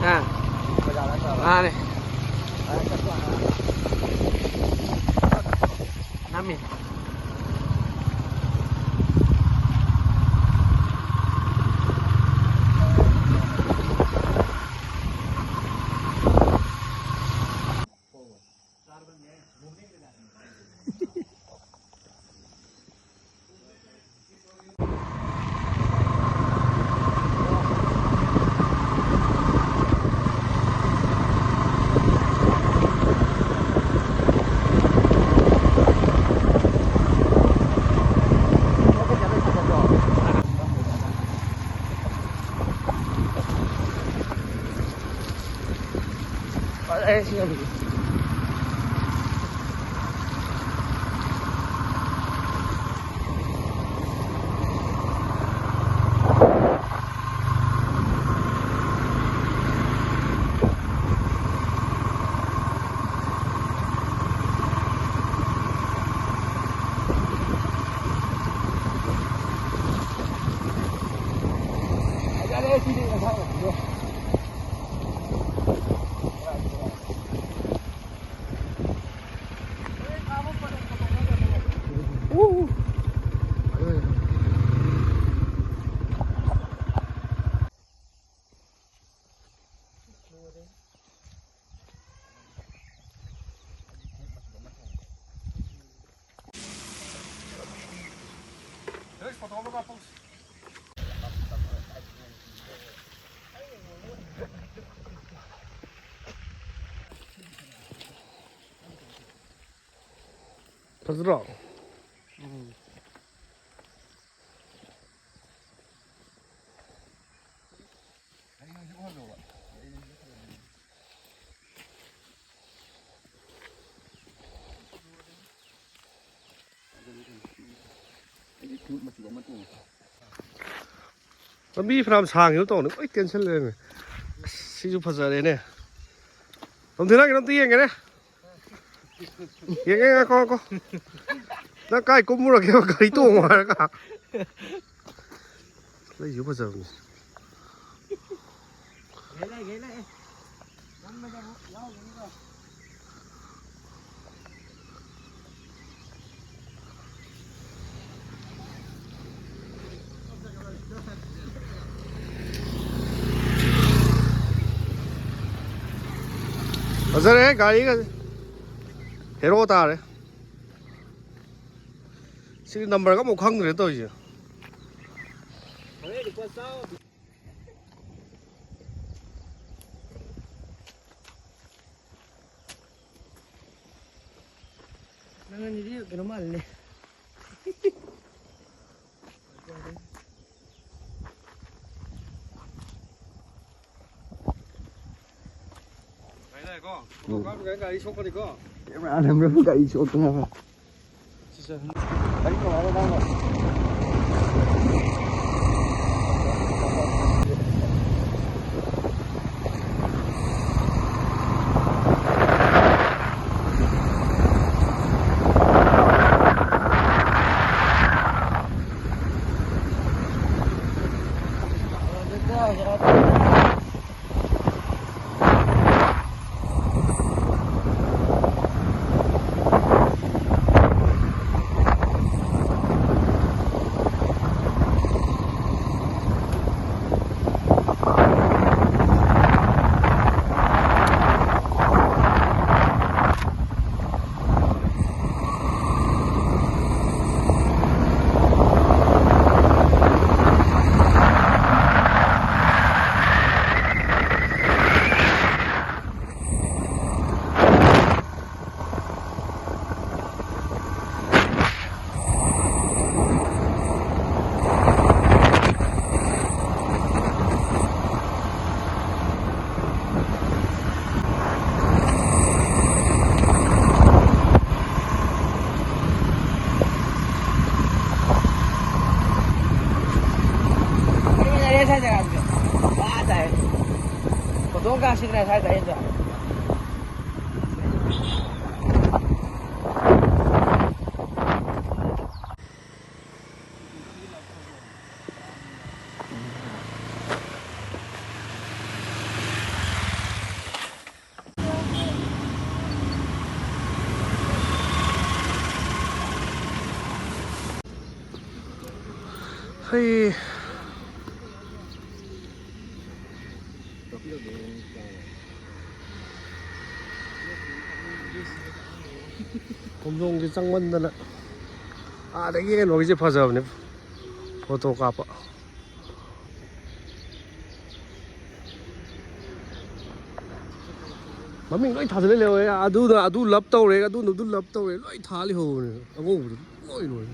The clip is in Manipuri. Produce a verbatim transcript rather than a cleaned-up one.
ꯑꯥ꯫ ꯃꯥꯅꯦ꯫ ꯅꯝꯃꯤ꯫ ꯐꯖꯗ꯭ꯔꯣ? ꯎꯝ꯫ ꯑꯩ ꯅꯪꯁꯨ ꯎꯍꯜꯂꯣꯕ꯫ ꯑꯩ ꯅꯪꯁꯨ ꯎꯍꯜꯂꯣ꯫ ꯂꯝꯕꯤ ꯐꯅꯌꯥꯝ ꯁꯥꯡꯉꯤꯕ ꯇꯧꯅꯤ, ꯂꯣꯏ ꯇꯦꯟꯁꯤꯜ ꯂꯩꯔꯝꯃꯦ꯫ ꯑꯁ, ꯁꯤꯁꯨ ꯐꯖꯔꯦꯅꯦ꯫ ꯇꯣꯝꯊꯤꯟ, ꯅꯪꯒꯤꯗꯣ ꯑꯝꯇ ꯌꯦꯡꯒꯦꯅꯦ꯫ ꯌꯦꯡꯒꯦ, ꯉꯥꯏꯈꯣ, ꯉꯥꯏꯈꯣ꯫ ꯅꯪ ꯀꯥꯏ ꯀꯨꯝꯃꯨꯔꯒꯦꯕ ꯒꯥꯔꯤ ꯇꯣꯡꯉꯣ ꯍꯥꯏꯔꯒ? ꯂꯩꯁꯨ ꯐꯖꯕꯅꯤ꯫ ꯐꯖꯔꯦ ꯒꯥꯔꯤꯒꯁꯦ꯫ ꯍꯦꯔꯣ ꯇꯥꯔꯦ꯫ ꯁꯤꯒꯤ ꯅꯝꯕꯔꯒ ꯑꯃꯨꯛ ꯈꯪꯗ꯭ꯔꯦ ꯇꯧꯔꯤꯁꯦ꯫ ꯅꯪ ꯑꯅꯤꯗꯤ ꯀꯩꯅꯣ ꯃꯥꯜꯂꯤꯅꯦ꯫ ꯒꯥꯔꯤ ꯁꯣꯛꯀꯅꯤꯀꯣ꯫ ꯀꯦꯃꯦꯔꯥ ꯅꯝꯕ ꯒꯥꯔꯤ ꯁꯣꯛꯇꯅꯕ꯫ ꯑꯩ ꯈꯣꯡꯖꯣꯝꯒꯤ ꯆꯪꯃꯟꯗꯅ ꯑꯥꯗꯒꯤ ꯀꯩꯅꯣꯒꯤꯁꯦ ꯐꯖꯕꯅꯦ ꯐꯣꯇꯣ ꯀꯥꯞꯄ꯫ ꯃꯃꯤꯡ ꯂꯣꯏ ꯊꯥꯖꯤꯜꯂ ꯂꯩꯍꯧꯋꯦ꯫ ꯑꯗꯨꯅ ꯑꯗꯨ ꯂꯞ ꯇꯧꯔꯦ, ꯑꯗꯨꯅ ꯑꯗꯨ ꯂꯞ ꯇꯧꯔꯦ, ꯂꯣꯏ ꯊꯥ ꯂꯩꯍꯧꯕꯅꯦ ꯑꯉꯧꯕꯗꯨ ꯂꯣꯏ ꯂꯣꯏ꯫